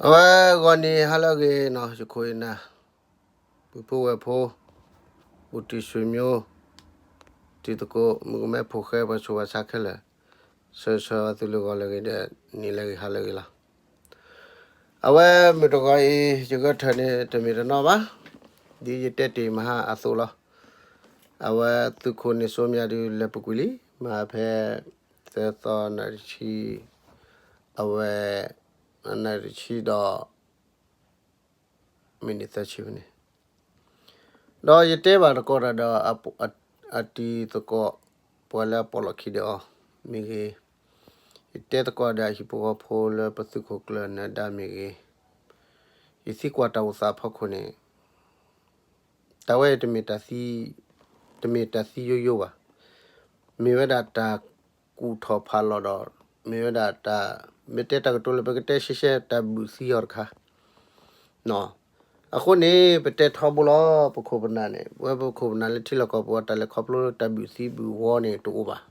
အဝဲဂီၤန့ၣ် ဟါလၢအဂ့ၤနီၤ ယခိၣ်ယနၢ် ပုၢ်ဖိဝဲၢ်ဖိ ဘူးတံၢ်ဆွေမျိုး တံၤသကိး မုၣ်ကမဲဖိဃဲ ပှၤဆူးပှၤဆါခဲလၢာ် ဆၢဆၢသုလၢဂီၤလၢအဂ့ၤဒီး နံၤလၢအဂ့ၤ ဟါလၢအဂ့ၤလီၤ. အဝဲမုၢ်တဂီၤအံၤ ယဂဲၤထၢၣ်န့ၣ် တမ့ၢ်တနီၤဘၣ်, ဒ်ယတဲတ့ၢ်မဟါအသိးလီၤ. အဝဲသုးခိၣ်န့ၣ်စိမၠးဒုးလဲၤပူၤကွံာ်လံ မဟါဖဲ သၢသီနၣ်ရံၣ်တဆံ အဝဲ နၣ်ရံၣ်တဆံဒီး မံးနံးသၢဆံဖဲန့ၣ်, ဒီးယတဲဘၣ်တကိးတၢ်ဒီး အတံၤသကိး ပှၤလၢအပိာ်လီၢ်ခံဒီးအီၤမ့ၢ်ဂ့ၤ, ယတဲသကိးဒီးအဟံၣ်ဖိဃီဖိလၢပသုးခိၣ်ကျၢၢ်နၢၤဒါမ့ၢ်ဂ့ၤ, ယသံကွၢ်တၢ်အိၣ်သးအဖီခိၣ်န့ၣ် တၢ်ဝဲအံၤ တမ့ၢ်တၢ်သံယိယိဘၣ်. မ့ၢ်ဝဲဒၣ်တၢ်ကူၣ်ထီၣ်ဖးလီၤဒီး မ့ၢ်ဝဲဒၣ်တၢ် မ့ၢ်တဲတၢ်ကတိၤလၢပကတဲရှဲရှဲ တၢ်ဘုၣ်သံအီၤတခါ အဃိန့ၣ် ပတဲထီဘိလီၤ ပခိၣ်ပနၢ်န့ၣ် ပဝဲပခိၣ်ပနၢ်လၢထံလီၢ်ကီၢ်ပူၤ တၢ်လဲၤခီဖျိလၢတၢ်ဘုၣ်သံဘုၣ်ဝီန့ၣ် တအိၣ်ဘၣ်.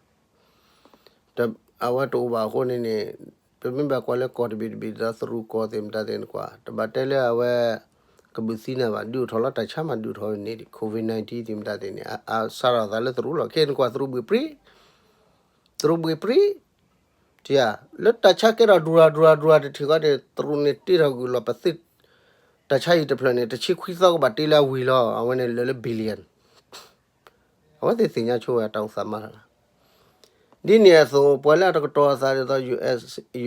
အဝဲတအိၣ်ဘၣ်အဃိန့ၣ်န့ၣ် ပမ့ၢ်ဘၣ်ကွၢ်လၢကီၢ်တဘ့ၣ်တဘ့ၣ်ဒီးသရူးကီၢ်သ့ၣ်မတၤသ့ၣ်န့ၣ်ကွၢ် တဘၣ်တဲလၢအဝဲ ကဘုၣ်သံနၤဘၣ် ဒုးအိၣ်ထီၣ်လီၤ တၢ်ဆါမး ဒုးအိၣ်ထီၣ်န့ၣ် COVID nineteen သ့ၣ်မတၤသ့ၣ်န့ၣ် အစးထီၣ်သးလၢသရူးလီၤ. ခဲအံၤနကွၢ်သရူးဘှ့ၣ်ပြံ သရူးဘှ့ၣ်ပြံ ထံဧါ, လၢတၢ်ဆါကဲထီၣ်ဒူရၤဒူရၤဒူရၤတထံၣ်ဃီန့ၣ် သရူးန့ၣ်တ့ထီၣ်ဂုာ်လီၤပသ့ၣ် တၢ်ဆါအံၤတဖျၢၣ်န့ၣ် တဆံခွံသီကဘၣ်တ့လၢအဝံၤလီၤ. အဝဲန့ၣ်လၢလၢ billion အဝဲသ့ၣ်သ့ၣ်ညါဆိဝဲတၢ်အိၣ်သးမးလီၤ. ဒ်န့ၣ်အသိး ပှၤလၢအတကတီၤအသးဒ်သိး US,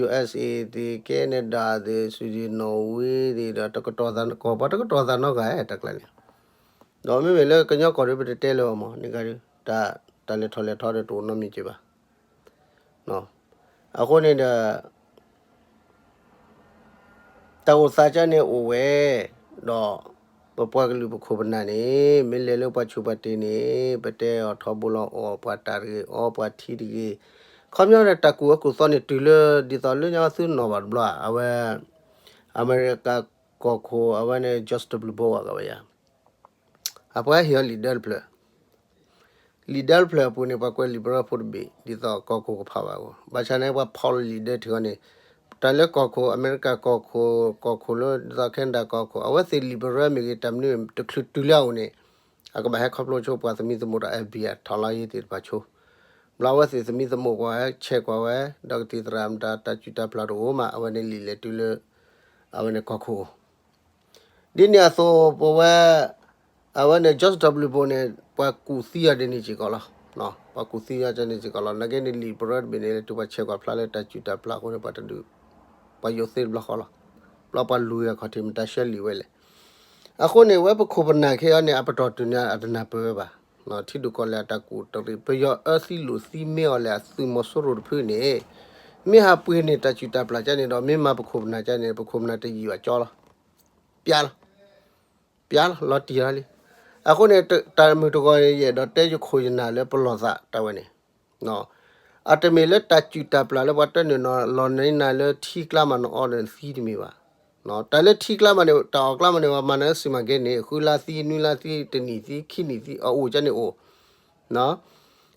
USA သ့ၣ် Canada သ့ၣ် Sweden Norway သ့ၣ်ဒီး တကတီၤသးကီၢ် ပှၤတကတီၤသးနီတဂၤတၢ်ကျါန့ၣ်, ဒီးမ့မ့ၢ်လၢကညီကီၢ်ဒီး ပတတဲလၢၤဘၣ်မး န့ၣ်ဂၤဒုး တၢ်လဲၤထီၣ်လဲၤထီဒီးတအိၣ်နီတမံၤက့ၤဘၣ်. အဃိန့ၣ်ဒီး တၢ်အိၣ်သးကန့ၣ်အိၣ်ဝဲ, ဒီးပပှၤကလုာ်ပခိၣ်ပနၢ်န့ၣ် မ့ၢ်လဲၤလၢပှၤဆူးပှၤတ့ၢ်န့ၣ် ပတဲအီၤထီဘိလီၤ အီၣ်ပှၤတၢ်တဂ့ၤ အီပှၤထံတဂ့ၤ, ခီပညီဒီးတၢ်ကူၣ်အၢကူၣ်သီန့ၣ်တုၤလၢဒ်သိးလၢညါသုနီၢ်ဘၣ်တဘျီ အဝဲ အမဲရကၤကီၢ်ခိၣ် အဝဲန့ၣ် George W Bush အဂၤဝဲယၤ အပှၤဟ့ၣ်အီၤ leader တဖျၢၣ် leader တဖျၢၣ်အပူၤန့ၣ် ပှၤကွဲး liberal ဖိတဘ့ၣ် ဒ်သိးကီၢ်ခိၣ်ကဖးဘၣ်အဂီၢ် ဘၣ်ဆၣ်န့ၣ် ပှၤဖီၣ်လီၤ leader ထံဃီန့ၣ် တၢ်လၢကီၢ်ခိၣ် အမဲရကၤကီၢ်ခိၣ် ကီၢ်ခိၣ်လၢဒ်သိး Canada ကီၢ်ခိၣ် အဝဲသ့ၣ် liberal မ့ၢ်ဂ့ၤ တၢ်မနုၤတချုးတုၤလၢအအိၣ်န့ၣ် အကဘၣ်ဟဲခီဖျိဆိပှၤသမံသမိးဒီး FBI ထီၣ်လီၤယ့ၤသ့ၣ်တဖၣ်ဆိ ဘျီအဝဲသ့ၣ်သမံသမိးကွၢ်ဝဲ ဆဲးကွၢ်ဝဲ ဒီးကသံၣ်သရၣ်မတၤ တၢ်စုၣ်တၢ်ပျၢ်တအိၣ်မး အဝဲန့ၣ်လံာ်လဲၤတုၤလၢ အဝဲန့ၣ်ကီၢ်ခိၣ် ဒ်န့ၣ်အသိး ပဝဲ အဝဲန့ၣ် George W Bush န့ၣ် ပှၤကူၣ်သံအီၤဒ်န့ၣ်စ့ၢ်ကီးလီၤ. ပှၤကူၣ်သံအီၤဒ်န့ၣ်စ့ၢ်ကီးလီၤ. နာ်က့န့ၣ် လံာ်ပရၢတဘ့ၣ်န့ၣ် လၢတုၤပှၤဆဲးကွၢ်ဖျါလၢတၢ်စုၣ်တၢ်ပျၢ်အဃိန့ၣ် ပှၤတဒုး ပှၤယိးသ့တဘျီဃီလီၤ. ဘျီပှၤလူၤအခီၣ်ထံးမတၤဆှၢလံာ်ဝဲလဲၣ်. အဃိန့ၣ် ဝဲပခိၣ်ပနၢ်ခဲအံၤန့ၣ် အပတီၢ်တုၤန့ၣ် အတနၢ်ပၢၢ်ဝဲဘၣ်. ထံဒိၣ်ကီၢ်လဲၢ်အတၢ်ကူၣ်တရံး ပယီၤအၢသံလိာ်သံမ့ၢ်အီၤလဲၣ် အသုးမီၤစိရိၤတဖုန့ၣ် မ့ၢ်ဟးပှ့ၤန့ၢ်တၢ်စုၣ်တၢ်ပျၢ်ကန့ၣ်ဒီး မ့ၢ်မၤပခိၣ်ပနၢ်ကန့ၣ် ပခိၣ်ပနၢ်တယံာ်ဘၣ်ကၠီလီၤ. ပျါလီၤ. ပျါလီၤ လီၤတံၢ်လီၤလံ. အဃိန့ၣ် တၢ်မုၢ်တဂီၤ ယအဲၣ်ဒိးတဲယခိၣ်ယနၢ်လၢပလီၢ်သးတၢ်ဝဲန့ၣ် အတမ့ၢ်လၢတၢ်စုၣ်တၢ်ပျၢ်လၢပှၤတၢ်နုာ်နီၤ လီၤန့ၢ်နၤလၢထံကျါမး နအီနသံတမ့ၢ်ဘၣ်. တၢ်လၢထံကျါမးန့ၣ် တၢ်အီၣ်ကျါမးန့ၣ် ပှၤမၤနၤလၢစံၣ်မၤကဲန့ၣ် ဃုလါသံ နွံလါသံ တနံၣ်သံ ခံနံၣ်သံ အအိၣ်ကန့ၣ်အိၣ်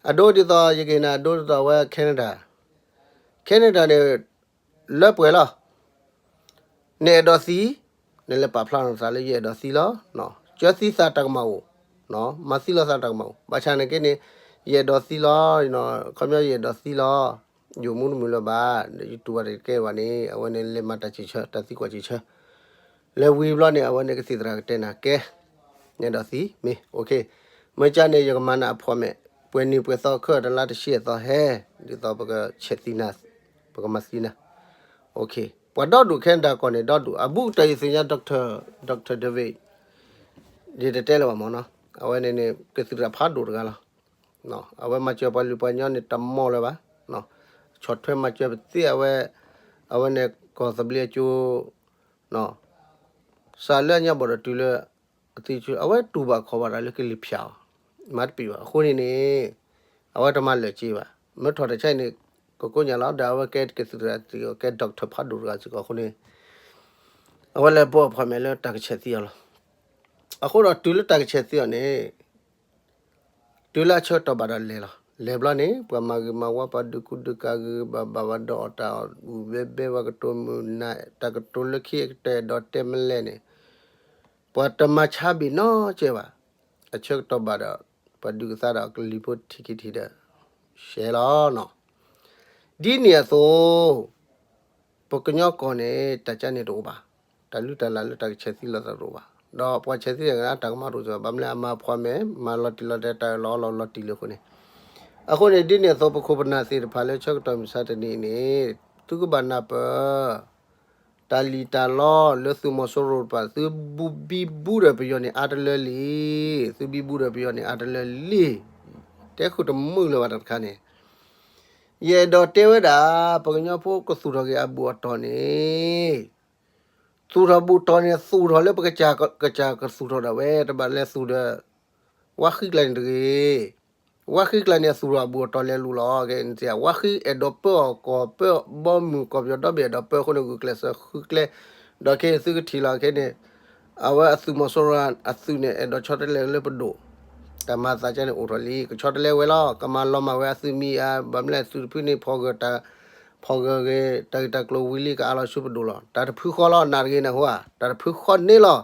အဒိဒ်သိးယက့ၤနၤ အဒိဒ်သိးဝဲ Canada Canada န့ၣ် လၢပှဲၤလီၤ. နအဲၣ်ဒိးသံ နလဲၤပာ်ဖျါနသးလၢယအဲၣ်ဒိးသံလီၤ. ကၢသံသးတၢ်ကမၣ်အိၣ်, မၤသံလီၤသးတၢ်ကမၣ်အိၣ်. ဘၣ်ဆၣ်နာ်က့န့ၣ် ယအဲၣ်ဒိးသံလီၤ, ခီပညီယအဲၣ်ဒိးသံလီၤ. ယိၤမူတမုာ်လၢၤဘၣ်, ယတူၢ်ဘၣ်တကဲဘၣ်န့ၣ် အဝဲန့ၣ်လဲၤမၤတၢ်စံးဆၢ တၢ်သံကွၢ်စံးဆၢ လဲၤဝံၤဘျီန့ၣ် အဝဲန့ၣ်ကသံၣ်သရၣ်ကတဲနၤ ကဲ နအဲၣ်ဒိးသံ မ့ၢ် okay မ့ၢ်ကန့ၣ် ယကမၤနၤ appointment ပှဲၤနံၤပှဲၤသီ ခဲအံၤတလါတဆံအသီဟဲ ဒ်သိးပကဆဲးသံနၤ ပကမၤသံနၤ okay ပှၤဒီဒူၣ် Canada ကီၢ်န့ၣ် ဒီဒူၣ် အဘူးကတၢၢ်ယသ့ၣ်ညါ Doctor Doctor David ယတတဲလၢၤဘၣ်မ့ၢ်နီၤ အဝဲန့ၣ်န့ၣ် ကသံၣ်သရၣ်ဖးဒိၣ်တဂၤလီၤ. အဝဲမၤစၢၤပှၤလုၢ်ပှၤကညီန့ၣ် တမီၢ်လၢၤဘၣ်. ဆီၣ်ထွဲမၤစၢၤပသ့အဝဲ အဝဲန့ၣ်ကီၢ်သဘျ့အကၠိ စးလၢအညါဘီၣ်ဒီးတုၤလၢ အသံဆူ အဝဲတူၢ်ဘၣ်ခီၣ်ဘၣ်တၢ်လၢကလံၤဖၠးအီၤ မၤတပံာ်ဘၣ်. အဃိန့ၣ်န့ၣ် အဝဲတမၤလၢာ်က့ဘၣ်. မ့ၢ်ထီၣ်တၢ်ဆါအံၤန့ၣ် ကကိးညါလီၤ ဒီးအဝဲကဲကသံၣ်သရၣ်စ့ၢ်ကီး ကဲ doctor ဖးဒိၣ်တဂၤစ့ၢ်ကီးအဃိန့ၣ် အဝဲလဲၤ book appointment လၢတၢ်ကဆဲးသံအီၤလီၤ. အဃိဒီးတုၤလၢတၢ်ကဆဲးသံအီၤန့ၣ် တုၤလၢအဆၢကတီၢ်ဘၣ်ဒီးလဲၤလီၤ. လဲၤဘျီန့ၣ် ပှၤမၤဂ့ၤမၤဝါ ပှၤဒုးကူဒုးကၤဂ့ၤဂ့ၤဘၣ်ဘၣ် ပှၤဒိးအီၣ်တၢ်အီၣ် ဘူၣ်ဘဲဘဲ ပှၤကတိၤမုာ်နၤ တၢ်ကတိၤလၢခံအကတၢၢ် အဲၣ်ဒိးတဲမလဲၣ်န့ၣ် ပှၤတမၤဆါဘ့ၣ်နီတစဲးဘၣ်. အဆၢကတီၢ်ဘၣ်ဒီး ပှၤဒုးကသါဒီးကလံၤဖိထံခံထံဒီး ရှဲလီၤနီၤ. ဒ်န့ၣ်အသိး ပကညီကီၢ်န့ၣ် တၢ်ကါန့ၣ်တအိၣ်ဘၣ်. တၢ်လုၢ်တၢ်လၢ်လၢတၢ်ကဆဲးသံလိာ်သးတအိၣ်ဘၣ်. ဒီးပှၤဆဲးသံတၢ်ကါ တၢ်ကမၤတအိၣ်စ့ၢ်ဘၣ်. ဘၣ်မနုၤအမၤဖှီၣ်မဲာ် မၤလီၤတံၢ်လီၤတဲာ် တၢ်အၢၣ်လီၤအီလီၤလီၤတံၢ်လံအဃိန့ၣ် အဃိန့ၣ် ဒ်န့ၣ်အသိး ပခိၣ်ပနၢ်သ့ၣ်တဖၣ်လၢဆၢကတီၢ်မုၢ်ဆါတနံၤအံၤန့ၣ် သုကဘၣ်နၢ်ပၢၢ် တၢ်လံၣ်တၢ်လီလၢသုးမီၤစိရိၤတဖၣ် သုဘံဘူဒီးပယီၤန့ၣ်အါတလၢလံ. သုဘံဘူဒီးပယီၤန့ၣ်အါတလၢလံ. တဲဃုာ်တမုာ်လၢၤဘၣ်တၢ်တခါန့ၣ် ယအဲၣ်ဒိးတဲဝဲဒၣ် ပကညီဖိကသူၣ်ထီၣ်က့ၤအဘူၣ်အတီၢ်န့ၣ် သူၣ်ထီၣ်ဘူၣ်တီၢ်န့ၣ် သူၣ်ထီၣ်လၢပကစၢ်ကသူၣ်ထီၣ်ဒၣ်ဝဲ တဘၣ်လဲၤသူၣ်ဒီး ဝါဃံကျါန့ၣ်တဂ့ၤ. ဝါဃံကျါန့ၣ် အသူၣ်ထီၣ်အဘူၣ်အတီၢ်လဲၤလူၤလီၤ. ကဲ ဝါဃံအဲၣ်ဒိးပၢအီၤကီၢ်ပၢ ဘီမုၢ်ကီၢ်ပယီၤဒီဘ့ၣ်အဲၣ်ဒိးပၢအဃိန့ၣ် ဂုာ်ကျဲးစၢးဃုကျဲ ဒီးခဲအံၤသုကထံၣ်လီၤခဲန့ၣ် အဝဲအသုးမီၤစိရိၤအသုးန့ၣ် အဲၣ်ဒိးဆီတလဲလၢပဒိၣ် တၢ်မၤသးကါန့ၣ်အိၣ်ထီၣ်လံ ကဆီတလဲဝဲလီၤ. ကမၤလီၤမၢ်ဝဲအသုးမံၤအါ ဘၣ်မနုၤသုးတဖုန့ၣ် ဖီၣ်ဂၢၢ်တၢ် ဖီၣ်ဂၢၢ်ဂ့ၤ တၢ်ဂ့ၢ်တၢ်ကျိၤဝံၤလံ ကအးလီၤဆူပဒိၣ်လီၤ. တၢ်တဖုဃီလီၤ နာ်တဂ့ၤနၢ်ဟူဧါ တၢ်တဖုဃီန့ၣ်လီၤ.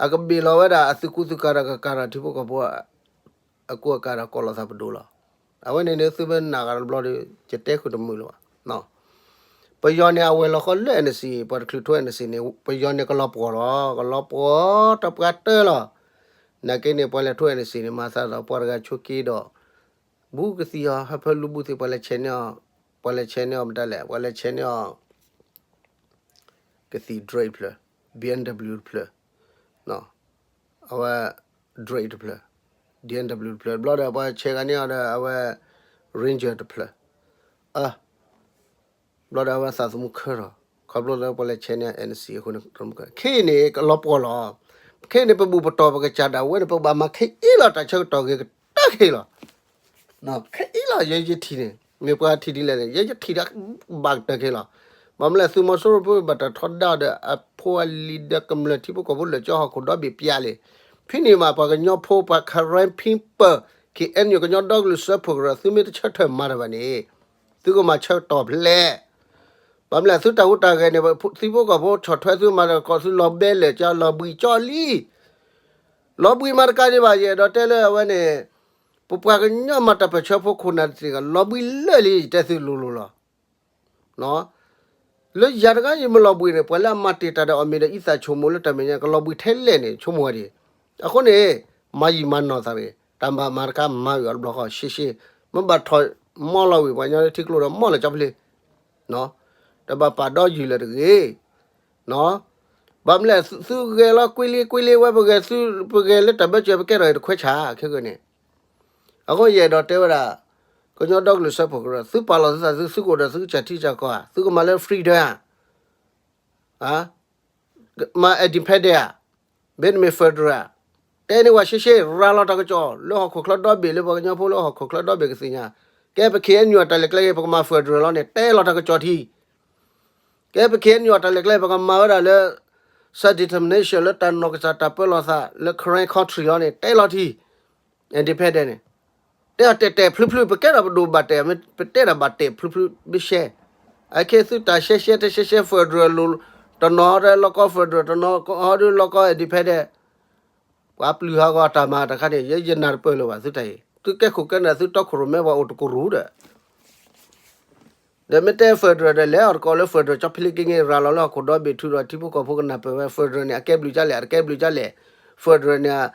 အကဘ့ၣ်လီၤဝဲဒၣ်အသုးကူသုးကၤဒီးကကၤဒီးထံဖိကီၢ်ဖိ အကူအကၤဒီးကိးလီၤသးပဒိၣ်လီၤ. အဝဲန့ၣ်န့ၣ် သုမ့ၢ်နာ်ဂ့ၤတဘျီဒီး ယတဲဃုာ်တမုာ်လၢၤဘၣ်. ပယီၤန့ၣ် အဝဲၤလီၤဃီလၢ NCA ပှၤတချုးထိ NCA န့ၣ် ပယီၤန့ၣ်ကလီၤပှီၢ်လီၤ. ကလီၤပှီၢ်တပှၢ်တၢၢ်လီၤ. နာ်က့န့ၣ် ပှၤလဲၤထိ NCA န့ၣ် မၤသးဒီးပှၤတဂၤဆိးက့ဒီး ဘူးကသံၣ်အီၤ ဟၢဖၢလူၤဘူးသ့ၣ် ပှၤလဲၤဆဲးန့ၢ်အီၤ ပှၤလဲၤဆဲးန့ၢ်အီၤမတၤလဲၣ် ပှၤလဲၤဆဲးန့ၢ်အီၤ ကသံၣ် drone တဖျၢၣ် BMW တဖျၢၣ် အဝဲ drone တဖျၢၣ် BMW တဖျၢၣ် ဘျီဒီးပှၤဆဲးဂၤန့ၢ်အီၤဒီး အဝဲ Ranger တဖျၢၣ် အ ဘျီဒီးအဝဲသးသမူခၢထီၣ် ခီဖျိလၢပှၤလဲၤဆဲးန့ၢ် NCA အဃိန့ၣ် ခဲအံၤန့ၣ်ကလီၤပှီၢ်လီၤ. ခဲအံၤန့ၣ် ပဘူၣ်ပတီၢ်ပကစၢ်ဒၣ်ဝဲန့ၣ် ပဘၣ်မၤခဲအံၤလီၤ တၢ်ဆၢကတီၢ်ဂ့ၤကတၢၢ်ခဲအံၤလီၤ. ခဲအံၤလီၤ ယဲယထံၣ်န့ၣ် မ့ၢ်ပှၤထံၣ်ဒ်လဲၣ်န့ၣ် ယဲယထံၣ်ဒၣ်ဘၣ်ကတၢၢ်ခဲလီၤ. ဘၣ်မနုၤလဲၣ် သုးမီၤစိရိၤဖိဘၣ်တၢ်ထီဒါဒီး အဖိအလံၤဒီးကမျၢၢ်ထံဖိကီၢ်ဖိလၢာ်ကၠီဟီၣ်ခိၣ်ဒီဘ့ၣ်ပျဲလံ. ဖဲန့ၣ်မး ပှၤကညီဖိ ပှၤ Karen People KNU ကညီဒီကလုာ်စၢဖှိၣ်ကရၢ သုမ့ၢ်တဆၢထၢၣ်မၤတၢ်ဘၣ်န့ၣ် သုကမၤဆၢကတီၢ်ဖျဲး ဘၣ်မနုၤလဲၣ် သုတၢ်ဟူးတၢ်ဂဲၤန့ၣ် ထံဖိကီၢ်ဖိဆီၣ်ထွဲသုမၤတၢ်ကီး သုလီၤဘဲလၢာ်ကၠီ လီၤဘှံးကၠီလံ. လီၤဘှံးမၤတကးဒံးဘၣ် ယအဲၣ်ဒိးတဲလၢအဝဲန့ၣ် ပပှၤကညီမၤတၢ်ပၢၢ်ဆၢဖိခိၣ်နၢ်တစဲးကီး လီၤဘှံးလၢာ်လံ ယတဲသုလိၤလိၤလီၤ. လၢယၤတဂၤယမ့ၢ်လီၤဘှံးန့ၣ် ပှၤလၢအမၤတ့ၢ်တၢ်ဒီးအီၤမ့ၢ်ဒီးအံသးဆိကမိၣ်လၢတၢ်မဲာ်ညါ ကလီၤဘှံးထဲလဲၣ်န့ၣ် ဆိကမိၣ်ဝဲဒၣ်. အဃိန့ၣ် မၤယံာ်မၤနီၢ်သးတဂ့ၤ တၢ်ဘၣ်မၤတခါမၤအုၣ်အီၤတဘျီဃီ ရှဲရှဲ မ့ၢ်ဘၣ်ထီၣ်မီလီၤဝံၤ ပှၤကညီလၢထံကျိဒီးမီလၢာ်ကၠီဖျ့ တဘၣ်ပာ်ဒီယုၢ်လၢာ်တဂ့ၤ ဘၣ်မနုၤလဲၣ် သုဂဲၤလီၤကွ့လ့ကွ့လ့ဝဲ ပဂဲၤသု ပဂဲၤလၢတၢ်ဘၢစၢၤ ပကဲထီၣ်အံၤတခွဲးဆၣ် ခဲကနံၣ်န့ၣ် အဃိယအဲၣ်ဒိးတဲဝဲဒၣ် ကညီဒီကလုာ်စၢဖှိၣ်ကရၢ သုပာ်လီၤသုသးသု သုကအိၣ်ဒီးသုကစၢ်ထံကစၢ်ကီၢ်ဧါ သုကမၤလၢ freedom ဧါ မၤ independent ဧါ မ့တမ့ၢ် federal ဧါ တဲန့ၢ်ဝဲရှဲရှဲ ရၤလီၤတၢ်ကစီၣ် လၢဟီၣ်ခိၣ်ချၢဒီဘ့ၣ် လၢပှၤကညီဖိလၢဟီၣ်ခိၣ်ချၢဒီဘ့ၣ်ကသ့ၣ်ညါ ကဲပ KNU အတၢ်လဲၤကျဲ ပကမၤ federal လီၤန့ၣ် တဲလီၤတၢ်ကစီၣ်ထံ ကဲပ KNU အတၢ်လဲၤကျဲ ပကမၤဝဲဒၣ်လၢ self determination လၢတၢ်နီၢ်ကစၢ်တၢ်ပၢလီၤသး လၢ Karen country လီၤန့ၣ် တဲလီၤထံ independent န့ၣ် တဲအီၤတဲာ်တဲာ်ဖျုးဖျုး ပကဲထီၣ်ပဒိၣ်ဘၣ်တဲာ် ပတဲဒၣ်ဘၣ်တဲာ်ဖျုးဖျုး မ့ၢ်ရှဲ အခဲသုတၢ်ရှဲရှဲတရှဲရှဲ federal လိၤ တနီၤဟီဒီးလီၢ်ကီ federal တနီၤဟီဒီးလီၢ်ကီ independent ပှၤပျုၢ်ဟးဂီၤတၢ်မၤတခါန့ၣ် ယဲယနၢ်တပၢၢ်လၢၤဘၣ်သုတၢ်အံၤ သုကဲခိၣ်ကဲနၢ်သုတီခိၣ်ရိၣ်မဲပှၤအိၣ်တကရူၢ်ဒီး ဒီးမ့ၢ်တဲ federal ဒီး လဲၤအီၤတကိးလၢ federal ကၠီဖျ့က့ၤက့ၤ ရၤလီၤလၢဟီၣ်ခိၣ်ဒီဘ့ၣ် ထုးဒီးထံဖိကီၢ်ဖိကနၢ်ပၢၢ်ဝဲ federal န့ၣ် အကဲဘျုးကၢ်လဲၣ် အတကဲဘျုးကၢ်လဲၣ် federal န့ၣ်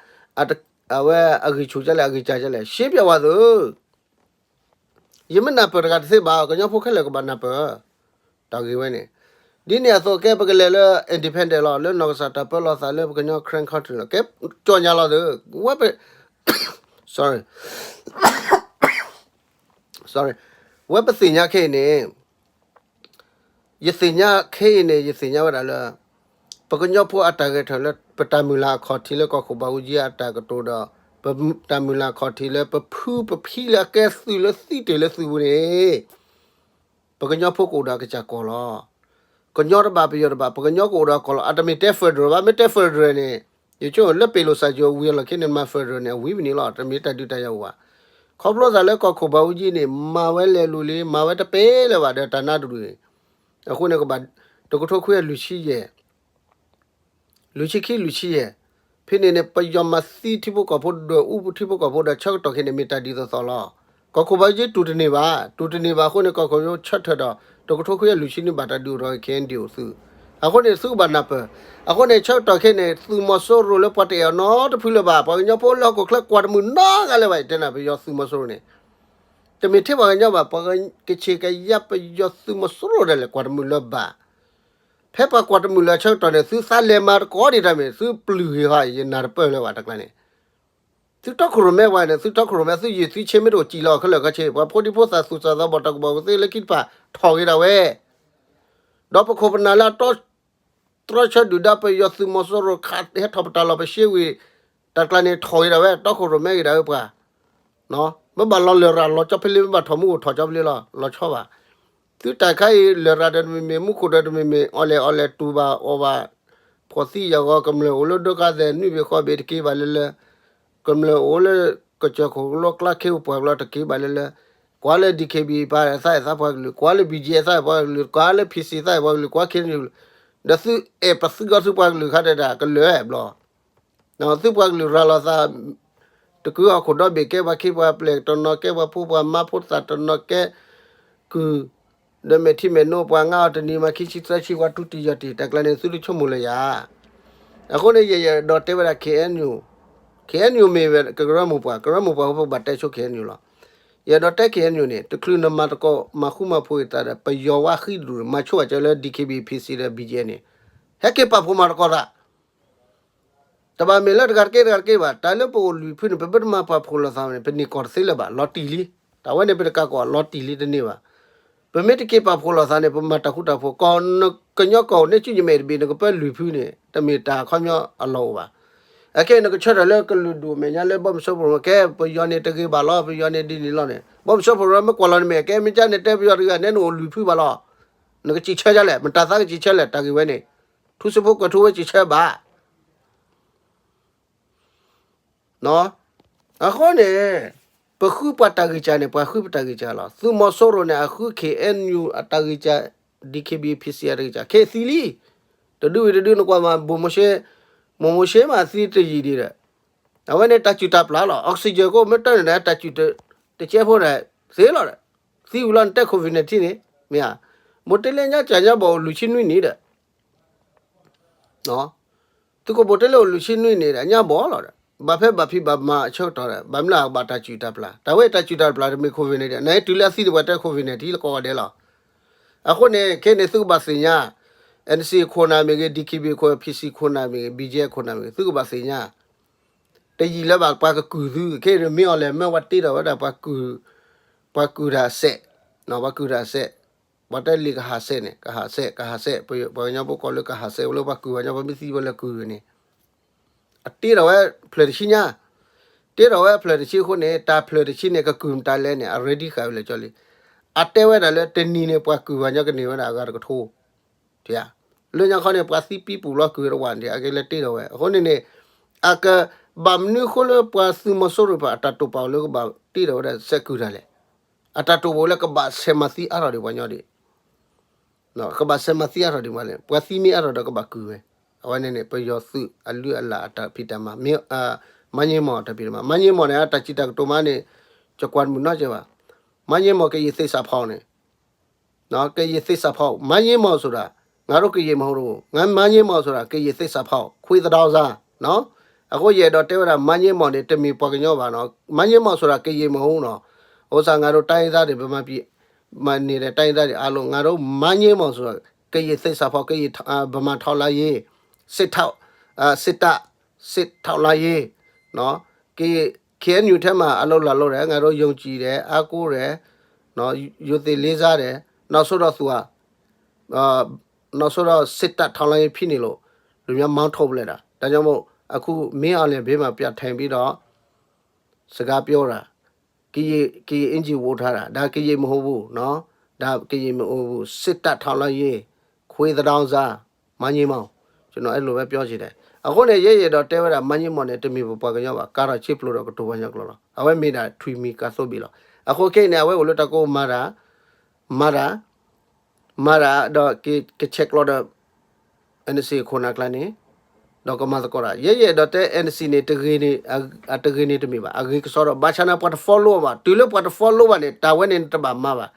အဝဲအဂံၢ်ဆူၣ်ကၢ်လဲၣ် အဂံၢ်စၢ်ကၢ်လဲၣ် ရှဲပၠးဝဲသု ယမ့ၢ်နၢ်ပၢၢ်တဂၤတသ့ဘၣ် ကညီဖိခဲလၢာ်ကဘၣ်နၢ်ပၢၢ် တၢ်ဂ့ၢ်ဝဲန့ၣ် ဒ်န့ၣ်အသိးကဲပကလဲၤလၢ independent လီၤ လၢနီၢ်ကစၢ်တၢ်ပၢလီၤသးလၢပကညီ Karen country လီၤ ကဲကၠီညါလီၤသု ဝဲပ sorry sorry ဝဲပသ့ၣ်ညါခဲအံၤန့ၣ် ယသ့ၣ်ညါခဲအံၤန့ၣ် ယသ့ၣ်ညါဝဲဒၣ်လၢ ပကညီဖိအတၢ်ဂဲၤထၢၣ်လၢ ပတၢ်မုၢ်လၢ်အခီၣ်ထံးလၢကီၢ်ခိၣ်ဘးအူကၠံအတၢ်ကတိၤဒီး ပတၢ်မုၢ်လၢ်အခီၣ်ထံးလၢပဖုပဖံလၢအကဲသုးလၢသံတ့ၢ်လၢသုးပူၤန့ၣ် ပကညီဖိကအိၣ်ဒီးအကစၢ်ကီၢ်လီၤ. ကညီတဘၣ်ပယီၤတဘၣ် ပကညီကအိၣ်ဒီးကီၢ်လီၤ. အတမ့ၢ်တဲ federal ဘၣ် မ့ၢ်တဲ federal န့ၣ် ယဆိလၢပ့ၤလိာ်စၢ်ယိၤဝံၤအလီၢ်ခံန့ၣ် မၤ federal န့ၣ် အဝံၤပနံၤလီၤ တမ့ၢ်တၢ်ဒုးတၢ်ယၤအိၣ်ဘၣ်. ခီဖျိသးလၢကီၢ်ခိၣ်ဘၣ်အူကၠံန့ၣ် မၤဝဲလဲၤလူၤလံ မၤဝဲတပ့ၤလၢၤဘၣ်ဒီးတၢ်နါတဒူၣ်န့ၣ်, အဃိန့ၣ်ကဘၣ် တကထိခွံကယၤလွံၢ်ဆံယဲၢ် လွံၢ်ဆံခံ လွံၢ်ဆံယဲၢ်, ဖဲန့ၣ်န့ၣ် ပယီၤမၤသံထံဖိကီၢ်ဖိ ဒွဲၣ်အူထံဖိကီၢ်ဖိဒီးဆၢကတီၢ်ခဲအံၤန့ၣ် မ့ၢ်တၢ်ဒ်သိးသိးလီၤ. ကီၢ်ခိၣ်ဘၣ်အူကၠံတူၢ်တန့ၢ်ဘၣ်, တူၢ်တန့ၢ်ဘၣ်အဃိန့ၣ် ကီၢ်ခိၣ်ဘၣ်အူကၠံဆၢထၢၣ်ဒီး တကထိခွံကယၤလွံၢ်ဆံနွံဘၣ်တၢ်ဒုးအိၣ်ထီၣ် ခဲအံၤဒ်အိၣ်သု, အဃိန့ၣ် သုကဘၣ်နၢ်ပၢၢ်, အဃိန့ၣ် ဆၢကတီၢ်ခဲအံၤန့ၣ် သုးမီၤစိရိၤလၢပှၤတအဲၣ်အီၤနီတဖုလၢၤဘၣ်, ပှၤကညီဖိလၢဟီၣ်ခိၣ်ချၢကွၢ်တမုာ်နီတဂၤလၢၤဘၣ်, ယတဲနၤပယီၤသုးမီၤစိရိၤန့ၣ် တမ့ၢ်ထဲပှၤကညီဘၣ်, ပှၤကချ့ၣ်ကယါပယီၤသုးမီၤစိရိၤဒၣ်လဲာ် ကွၢ်တမုာ်လၢၤဘၣ်. ဖဲပှၤကွၢ်တမုာ်လၢၤအဆၢကတီၢ်န့ၣ် သုသးလဲၤမၤတကိးဒံးတၢ်မ့ၢ် သုပျုၢ်ဂ့ၤဟီ ယနာ်တပၢၢ်လၢၤဘၣ်တကျါန့ၣ်, သုတီခိၣ်ရိၣ်မဲပှၤန့ၣ် သုတီခိၣ်ရိၣ်မဲ သုယုၢ်သုဆ့မ့ၢ်တအိၣ်စံၣ်လီၤခဲလၢာ်ခဲဆ့ ပှၤဖိဒံဖိသၣ်သူၣ်စၢ်သးဘီၣ်တၢ်ကူၣ်ဘၣ်ကူၣ်သ့လၢခံတဖၣ် ထီၣ်ဂ့ၤဒၣ်ဝဲ ဒီးပခိၣ်ပနၢ်လၢအတီ တြီဆၢဒုၣ်ဒါပယီၤသုးမီၤစိရိၤခးဟဲထီၣ်ပတၢ်လီၢ်ပရှ့ဝံၤ တၢ်ကျါန့ၣ်ထီၣ်ဂ့ၤဒၣ်ဝဲ တီခိၣ်ရိၣ်မဲဂ့ၤဒၣ်ဝဲပှၤ, မ့ၢ်ဘၣ်လီၤလၢၢ်ရၤလီၤကၠီဖဲလ့ မ့ၢ်ဘၣ်ထီၣ်မူအိၣ်ထီၣ်ကၠီဖဲလ့လီၤ လီၤဆီဘၣ်. သုတၢ်ခါအံၤ လၢၢ်ရၤဒီးတမံၤမ့ၢ် မူခိၣ်ဒီးတမံၤမ့ၢ် အီၣ်လဲၣ်အီၣ်လဲၣ်တူၢ်ဘၣ်အီၣ်ဘၣ် ဖှီၣ်သံယာ်ဂီၤ ကမျၢၢ်အိၣ်လၢဒိကါသဲး နွံဘ့ၣ်ဃိးဘ့ၣ်တက့ၤဘၣ်လၢလၢ ကမျၢၢ်အိၣ်လၢ ကစၢၢ်ခိၣ်ကလိကျါခ့အိၣ်ပှၢ်ကလီတက့ၤဘၣ်လၢလၢ, ကွၢ်လၢ DKBA ပှၤသးအဲၣ်သးပှၤကလုာ်, ကွၢ်လၢ BGF သးအဲၣ်ပှၤကလုာ်, ကွၢ်လၢ PC သးအဲၣ်ပှၤကလုာ်, ကွၢ် KNU ဒီးသုအဲၣ်ပသုးကီၢ်သုပှၤကလုာ်ခါတဒၣ်ကလၢာ်ဘျီ သုပှၤကလုာ်ရၤလီၤသး တကုၤဟီၣ်ခိၣ်ဒီဘ့ၣ် ကဲပှၤခ့ပှၤပျဲၢ်တနီၤ ကဲပှၤဖိပှၤမါဖိသၣ်တနီၤ ကဲကုၢ် ဒီးမဲာ်ထံမဲာ်နိပှၤ ငါအီၤတနံၤမၤခံဆံသၢဆံ ပှၤတူၢ်တံၢ်ယီၢ်တံၢ် တၢ်ကျါန့ၣ် သုတဆိကမိၣ်လၢၤယၤ. အဃိန့ၣ် ယအဲၣ်ဒိးတဲဝဲဒၣ် KNU, KNU မ့ၢ်ဝဲကရၢမိၢ်ပှၢ်, ကရၢမိၢ်ပှၢ်ဖိပဘၣ်တဲဆိ KNU လီၤ. ယအဲၣ်ဒိးတဲ KNU န့ၣ် တချုးနမၤသကိးမၤဃူမၤဖိးအသးဒီး ပယီၤဝါဃံတဒူၣ် မၤဆိဘၣ်ကၢလၢ DKBA PC ဒီး BGF န့ၣ် ဟဲက့ၤပာ်ဖှိၣ်မၤသကိးသး တဘၣ်မ့ၢ်လၢတဂၤတက့ၢ်တဂၤတက့ၢ်ဘၣ်, တၢ်လၢပအိၣ်လွံၢ်ဖုန့ၣ် ပမ့ၢ်တမၤပာ်ဖှိၣ်လိာ်သးန့ၣ် ပန့ၢ်ကီၢ်တသ့လၢၤဘၣ်, လီၤတံၢ်လံ. တၢ်ဝဲန့ၣ် ပတကးကီးလီၤတံၢ်လံတန့ၢ်ဘၣ်. ပမ့ၢ်တက့ၤပာ်ဖှိၣ်လိာ်သးန့ၣ် ပမၤတၢ်ဃူတၢ်ဖိး, ကီၢ်နကညီကီၢ်အိၣ်န့ၣ် စုညမ့ၢ်တဘ့ၣ် နကပၢလွံၢ်ဖုန့ၣ် တမ့ၢ်တၢ်အခီပညီအလီၢ်အိၣ်ဘၣ်. အခဲအံၤနကဆၢထၢၣ်လၢကလုာ်ဒူၣ်မဲာ်ညါလၢ ဘီမုၢ်စၢဖှိၣ်ရိၣ်မဲ ကဲပယီၤန့ၣ်တဂ့ၤဘၣ်လီၤ, ပယီၤန့ၣ်ဒ်န့ၣ်လီၤန့ၣ် ဘီမုၢ်စၢဖှိၣ်ရိၣ်မဲမ့ၢ်ကွၢ်လီၤနမဲာ် ကဲမ့ၢ်ကၢ်န့ၣ်တဲပယီၤတဂ့ၤ နဲနအိၣ်လွံၢ်ဖုဘၣ်လီၤ. နကစံးဆၢဒ်လဲၣ်, မတၤသးကစံးဆၢလဲၣ်, တၢ်ဂ့ၢ်ဝဲန့ၣ် ထူစ့ဖိကွဲၤထူဝဲစံးဆၢဘၣ်. အဃိန့ၣ် ပဃုပှၤတၢ်ဂံၢ်စၢ်န့ၣ် ပှၤဃုပတၢ်ဂံၢ်စၢ်လီၤ. သုးမီၤစိရိၤန့ၣ် အဃု KNU အတၢ်ဂံၢ်စၢ်, DKBA PC အတၢ်ဂံၢ်စၢ် ခဲအံၤသံလံ. တဒုဝံၤတဒုနကွၢ်မး ဘိၣ်မိၤၡ့, မိၢ်မိၤၡ့မးသံတယံာ်ဒံးဒီး အဝဲန့ၣ်တၢ်စူၢ်တၢ်ပျၢ်လီၤ. oxygen ကအိၣ်မ့ၢ်တၢ်န့ၣ်ဒီး တၢ်စူၢ်တကဲဖိဒီး သ့လီၤဒီး သံဝံၤလီၤန့ၣ် တဲ COVID nineteen န့ၣ် မ့ၢ်ဧါ. ဘိၣ်တ့လ့ညါစၢ်ညါဘီၣ်အိၣ်လွံၢ်ဆံနွံနံၣ်ဒီး သုးခိၣ်ဘိၣ်တ့လ့အိၣ်လွံၢ်ဆံနွံနံၣ်ဒီး ညါဘီၣ်လီၤဒီး ဘၣ်ဖဲဘၣ်ဖံးဘၣ်မၤအဆၢကတီၢ်ဒီး ဘၣ်မနုၤအကဘၣ်တၢ်စူၢ်တၢ်ပျၢ်. တၢ်ဝဲတၢ်စူၢ်တၢ်ပျၢ်တမ့ၢ် COVID nineteen န့ၣ် တုၤလၢအသံန့ၣ် ပှၤတဲ COVID nineteen လၢကိးဂၤဒဲးလီၤ. အဃိန့ၣ် ခဲအံၤန့ၣ် သုကဘၣ်သ့ၣ်ညါ NCA ခိၣ်နၢ်မ့ၢ်ဂ့ၤ, DKBA ခိၣ်, PC ခိၣ်နၢ်မ့ၢ်ဂ့ၤ, BGF ခိၣ်နၢ်မ့ၢ်ဂ့ၤ သုကဘၣ်သ့ၣ်ညါ တယံာ်လၢၤဘၣ် ပှၤကကုၢ်သု, ခဲအံၤမ့ၢ်အီၤလဲၣ် မ့ၢ်ဝဲတ့ထီၣ်ဝဲဒၣ် ပှၤကုၢ်တၢ်စဲး, ပှၤကုၢ်တၢ်စဲး, ပှၤတဲလံာ်ကဟၣ်စဲးန့ၣ် ကဟၣ်စဲး, ကဟၣ်စဲး, ပှၤကညီဖိကိးလၢကဟၣ်စဲး လၢပှၤကုၢ်ပှၤကညီ ပမ့ၢ်သံဝဲလၢကုၢ်န့ၣ် အတ့ထီၣ်ဝဲဖျၢၣ်တဆံညါ, တ့ထီၣ်ဝဲဖျၢၣ်တဆံအဃိန့ၣ် တၢ်ဖျၢၣ်တဆံန့ၣ် ကကုၢ်မတၤလဲၣ်န့ၣ် အreadyဃာ်ဝဲလၢာ်ကၠီလံ. အတဲဝဲဒၣ်လၢတနံၤန့ၣ် ပှၤကုၢ်ပှၤကညီကန့ၢ်ဝဲဒၣ်အဂၤတကထိ လၢညါခီန့ၣ် ပှၤသံပံပူၤလီၤကုၢ်တဝၢန့ၣ် အကဲလၢတ့ထီၣ်ဝဲ. အဃိန့ၣ်န့ၣ် အကဘၣ်မနုၤအဃိလၢပှၤသုးမီၤစိရိၤတဖၣ် အတၢ်တိာ်ပာ်အိၣ်လၢကဘၣ်တ့ထီၣ်ဝဲဒၣ်စဲးကုၢ်တၢ်လဲၣ်. အတၢ်တိာ်ပာ်အိၣ်လၢကဘၣ်ဆဲးမၤသံအါထီၣ်ဒံးပှၤကညီဒံး ကဘၣ်ဆဲးမၤသံအါထီၣ်ဒံးမးလဲၣ်. ပှၤသံမ့ၢ်အါထီၣ်ဒီးကဘၣ်ကုၢ်ဝဲ. အဝဲန့ၣ်န့ၣ် ပယီၤသုးအလုၢ်အလၢ်အတၢ်ဖံးတၢ်မၤ, မါည့မီၢ်အတၢ်ဖံးတၢ်မၤ, မါည့မီၢ်န့ၣ် အတၢ်စံးတၢ်ကတိၤမးန့ၣ် ယကွၢ်တမုာ်နီတစဲးဘၣ်. မါည့မီၢ် ကရင်သစ္စာဖောက်န့ၣ် ကရင်သစ္စာဖောက်, မါည့မီၢ်ဆိုတာ ငါတို့ကရင်မဟုတ်ဘူး, မါည့မီၢ်ဆိုတာ ကရင်သစ္စာဖောက်, ခွေးသဒါစား, အဃိယအဲၣ်ဒိးတဲဝဲဒၣ် မါည့မီၢ်န့ၣ် တမ့ၢ်ပှၤကညီဘၣ်နီၤ, မါည့မီၢ်ဆိုတာ ကရင်မဟုတ်ဘူးနီၤ, ဥစ္စာ ငါတို့တိုင်းရင်းသားတွေ ဗမာပြည်မှာနေတဲ့တိုင်းရင်းသားတွေအားလုံး ငါတို့ မါည့မီၢ်ဆိုတာ ကရင်သစ္စာဖောက်, ကရင် ဗမာထောက်လှမ်းရေး, စစ်ထောက်, စစ်တပ်, စစ်ထောက်လှမ်းရေး, ကရင် KNU ထဲမှာ အလုပ်လာလုပ်တယ်, ငါတို့ယုံကြည်တယ်, အားကိုးတယ်, ရိုသေလေးစားတယ်, နောက်ဆုံးတော့သူက နောက်ဆုံးတော့ စစ်တပ်ထောက်လှမ်းရေးဖြစ်နေလို့ လူများမောင်းထုတ်ပလိုက်တာ. ဒါကြောင့်မို့ အခု မင်းအောင်လှိုင် ဗမာပြည်ထိုင်ပြီးတော့ စကားပြောတာ, ကရင် ကရင်အင်္ကျီဝတ်ထားတာ, ဒါကရင်မဟုတ်ဘူးနော်, ဒါကရင်မဟုတ်ဘူး, စစ်တပ်ထောက်လှမ်းရေး, ခွေးသဒါစား, မါည့မီၢ်, ကျွန်တော်အဲ့လိုပဲပြောချင်တယ်. အဃိန့ၣ် ယဲယအဲၣ်ဒိးတဲဝဲဒၣ် မါန့ၣ်မီၢ်န့ၣ် တမ့ၢ်ပပှၤကညီဘၣ်, ကါထီၣ်ဆ့ပျိဒီးကတိၤပှၤကညီကျိာ်လီၤ. အဝဲမ့ၢ်ဒၣ်ထွံၣ်မံၤကါသိဘ့ၣ်လီၤ. အဃိခဲအံၤန့ၣ် အဝဲအိၣ်လၢတၢ်ကိးမၤတၢ်, မၤတၢ်, မၤတၢ်ဒီးကဆဲးကျိးဒီး NCA ခိၣ်နၢ်ကျါန့ၣ်, ဒီးကမၤသကိးတၢ်. ယဲယအဲၣ်ဒိးတဲ NCA န့ၣ် တဂ့ၤန့ၣ်, အတဂ့ၤန့ၣ်တမ့ၢ်ဘၣ်, အဂ့ၤကစီဒီး ဘၣ်ဆၣ်န့ၣ် ပှၤတ follow ဘၣ်, တုၤလၢပှၤတ follow ဘၣ်န့ၣ် တၢ်ဝဲန့ၣ်နတဘၣ်မၤဘၣ်.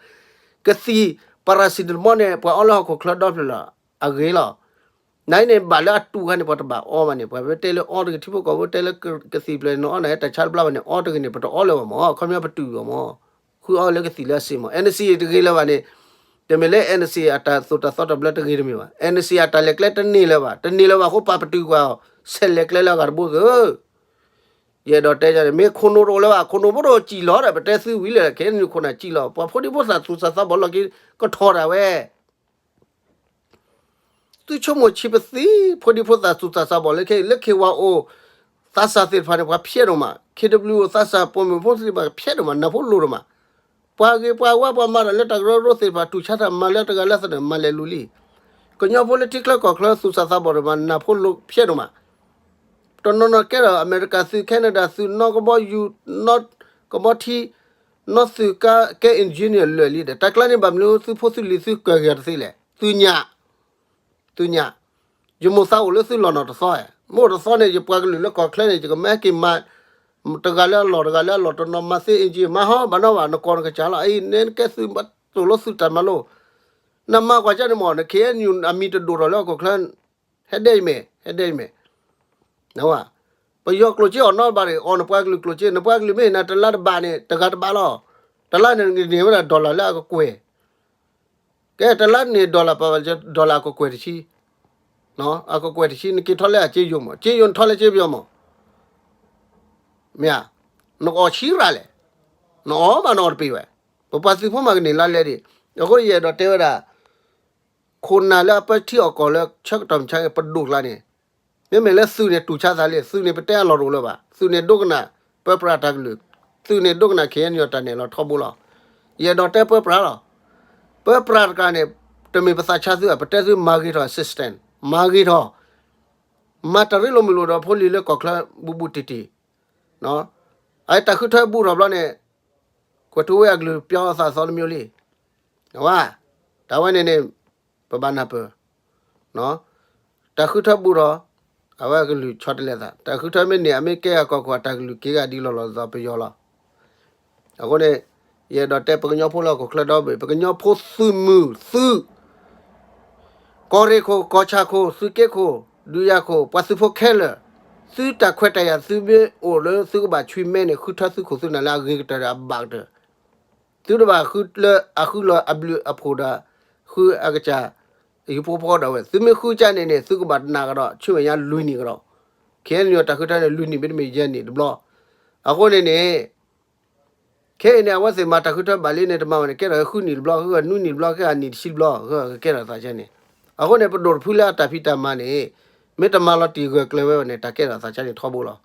ကသံၣ် paracetamol န့ၣ် ပှၤအီလၢဟီၣ်ခိၣ်ချၢဒီဖျၢၣ်လီၤ, အဂ့ၤလီၤ. နအံၤန့ၣ် ဘၣ်လၢအတူၢ်ခါန့ၣ် ပှၤတဘၣ်အီဘၣ်န့ၣ်, ပှၤတဲလၢအီတဂ့ၤ, ထံဖိကီၢ်ဖိတဲလၢကသံၣ်ဖျၢၣ်န့ၣ် နအီန့ၣ် တၢ်ဆါတဘျါဘၣ်န့ၣ် အီတဂ့ၤန့ၣ် ပတအီလၢၤဘၣ်မၢ်, ခီပညီပတူၢ်ဘၣ်မၢ်, ဃုအီလၢကသံၣ်လၢအစ့မၢ်. NCA တဂ့ၤလၢၤဘၣ်န့ၣ်, တမ့ၢ်လၢ NCA အတၢ်သိၣ်တၢ်သီတၢ်ဘျၢတဂ့ၤတမ့ၢ်ဘၣ်, NCA အတၢ်လဲၤကျဲတန့ၢ်လၢၤဘၣ်, တန့ၢ်လၢၤဘၣ်အဃိ ပာ်ပတုာ်ကွၢ်အီၤ, ဆဲးလဲၤကျဲလၢအဂၤတဘိသ့ၣ်ဧၢ. ယအဲၣ်ဒိးတဲန့ၣ် မ့ၢ်ခိၣ်နူာ်တအိၣ်လၢၤဘၣ်, ခိၣ်နူာ်ဖိတအိၣ်စံၣ်လီၤဒီး ပတဲသုဝံၤလၢ ခဲအံၤနုာ်ခိၣ်နၢ်စံၣ်လီၤ, ပှၤဖိဒံဖိသၣ်သူၣ်စၢ်သးဘီၣ်လီၢ်ခံ ကထီၣ်တၢ်ဝဲ သုဆိကမိၣ်ဆံးပသံ, ဖိဒံဖိသၣ်သူၣ်စၢ်သးဘီၣ်လၢခဲအံၤ လၢ K Y O သးစၢ်သ့ၣ်တဖၣ်န့ၣ် ပှၤဖျဲးဒိၣ်မး, K W O သးစၢ်ပိာ်မုၣ်ဖိသ့ၣ်တဖၣ်ဖျဲးဒိၣ်မး, နၢ်ဖိလိၤဒိၣ်မး, ပှၤဂ့ၤပှၤဝါပှၤမၤတၢ်လၢတၢ်ကရၢကရိသ့ၣ်တဖၣ် တူၢ်ဆါတၢ်မၤလၢတဂၤလၢသနၢၣ်မၤလဲၤလူၤလံ. ကညီဖိလၢထံချၢကီၢ်ချၢသူၣ်စၢ်သးဘီၣ်ဒိၣ်မး, နၢ်ဖိလိၤဖျဲးဒိၣ်မး, တနီၤနီၤကဲထီၣ်အမဲရကၤသုး Canada သုး နီၢ်ကဘီယူၤ နီၢ်ကဘီထံ နီၢ်သုးကါကဲ engineer လၢာ်လံဒီး တၢ်ကျါန့ၣ်ဘၣ်မနုၤသုဖိသုလံၤသုကၢၢ်ဂၤတသ့လဲၣ်, သုညၣ်, သုညၣ်, ယမိၢ်သးအိၣ်လၢသုလီၢ်နီၢ်တသီ, မ့ၢ်အိၣ်တသီန့ၣ် ယပှၤကလုာ်လၢကီၢ်ချၢန့ၣ် ယကမၤဟဲက့ၤမၤ, တဂၤလၢအလီၢ်တဂၤလၢအလီၢ် တနီၤမၤသ့ engineer မၤဟီဘၣ်နီၣ်ဘၣ် နကီၢ်နကစၢ်လီၤ, အံၤန့ၣ်ကဲသုးဘၣ်တိၢ်လိသုးတၢ်မၤလိ, နမၤကွၢ်ကၢန့ၣ်မၢ် န K N U အမံၤတဒိၣ်ထီၣ်လၢကီၢ်ချၢ ဟဲဒဲအံၤမ့ၢ်, ဟဲဒဲအံၤမ့ၢ်, နဝဲ, ပယီၤကျိၣ်စ့အီၣ်နီတဘ့ၣ်န့ၣ် အီၣ်နပှၤကလုာ်ကျိၣ်စ့, နပှၤကလုာ်မ့ၢ်ဟ့ၣ်နၤတလါတဘးန့ၣ် တဂၤတဘးလီၤ, တလါန့ၣ်နကန့ၢ်ဝဲဒၣ် dollar လၢအကကွဲၢ်, ကဲတလါန့ၣ် dollar ပှၤ dollar အကကွဲၢ်တဆံ, အကကွဲၢ်တဆံ နက့ၤထီၣ်လၢအစ့ယိၤမၢ်, စ့ယိၤနထီၣ်လၢစ့ပယီၤမၢ်, မ့ၢ်ဧါ, နကအီၣ်ဆံရၤလဲၣ်, နအီၣ်မးနအီၣ်တပ့ၤဝဲ, ပပှၤသုးဖိမးကန့ၢ်လါလဲဒံး, အဃိယအဲၣ်ဒိးတဲဝဲဒၣ် ခိၣ်နၢ်လၢအပၢထံအီၣ်ကီၢ်လၢဆၢကတီၢ်မုၢ်ဆါက့ၤပဒိၣ်ကျါန့ၣ်, မ့မ့ၢ်လၢသုးန့ၣ်တူၢ်ဆါသးလံ, သုးန့ၣ်ပတဲအလီၢ်တအိၣ်လၢၤဘၣ်, သုးန့ၣ်ဒိကနၣ်ပၢပြးတၢ်ကလုၢ်, သုးန့ၣ်ဒိကနၣ် K N U တၢ်နဲၣ်လီၤထီဘိလီၤ. ယအဲၣ်ဒိးတဲပၢပြးလီၤ. ပၢပြးတကးန့ၣ် တမ့ၢ်ပသးဆါသုဧါ, ပတဲသုမၤဂ့ၤထီၣ် assistant, မၤဂ့ၤထီၣ်, မၤတၢ်ရ့လိာ်မုာ်လိာ်ဒီးဖိလံၤလၢကီၢ်ချၢဘူးဘူးတံၢ်တံၢ်, အတၢ်ဃုထၢဘူးထီၣ်ဘျီန့ၣ် ကွဲးထူဝ့အကလုၢ်ပျီအသးသီတမံၤလံ. အဝဲ, တၢ်ဝဲန့ၣ်န့ၣ် ပဘၣ်နၢ်ပၢၢ်, တၢ်ဃုထၢဘူးထီၣ်, အဝဲအကလုၢ်ဆီတလဲသး, တၢ်ဃုထၢမ့ၢ်န့ၢ် အမ့ၢ်ကဲအကီၢ်ခိၣ် အတၢ်ကလုၢ်က့ၤဂၤဒ်လီၤလီၤသီပယီၤလီၤ. အဃိန့ၣ် ယအဲၣ်ဒိးတဲပကညီဖိလၢဟီၣ်ခိၣ်ချၢဒီဘ့ၣ် ပကညီဖိသုးမုၢ်သုး ကီၢ်ရ့ၣ်ခိၣ် ကီၢ်ဆၣ်ခိၣ် သုးက့ခိၣ် ဒုးယၤခိၣ် ပှၤသုးဖိခဲလၢာ်, သုတၢ်ခွဲးတၢ်ယာ်သုမ့ၢ်အိၣ်လၢသုကဘၣ်ဆွံမဲန့ၣ် ဃုထၢသုခိၣ်သုနၢ်လၢအဂ့ၤကတၢၢ်ဒီးအဘၣ်ကတၢၢ်, သုတဘၣ်ဃုလၢအဃုလီၤအဘျုးအဖှိၣ်ဒီး ဃုအကစၢ် ဟံၣ်ဖိဃီဖိဒီးဝဲ, သုမ့ၢ်ဃုကၢန့ၣ်န့ၣ် သုကဘၣ်နာ်ကဒီး ဆူမဲာ်ညါလွံၢ်နံၣ်ကဒီး, ခဲအံၤန့ၣ်တၢ်ဃုထၢန့ၣ် လွံၢ်နံၣ်မ့တမ့ၢ်ယဲၢ်နံၣ်တဘျီ, အဃိန့ၣ်န့ၣ် ခဲအံၤန့ၣ် အဝဲသ့ၣ်မၤတၢ်ဃုထၢဘၣ်လံန့ၣ် တမၤဝဲန့ၣ် ကဲထီၣ်ဃုနံၣ်တဘျီ ဃုနွံနံၣ်တဘျီ ဃုအနံၣ်တဆံတဘျီ ဃုကကဲထီၣ်သးကဲန့ၣ်, အဃိန့ၣ် ပဒိၣ်တဖုလၢအတၢ်ဖံးတၢ်မၤန့ၣ် မ့ၢ်တမၤလီၤတံၢ်ဂၢၢ်ကျၢၤဝဲန့ၣ် တၢ်ကဲထီၣ်သးကဲန့ၣ်ထီဘိလီၤ.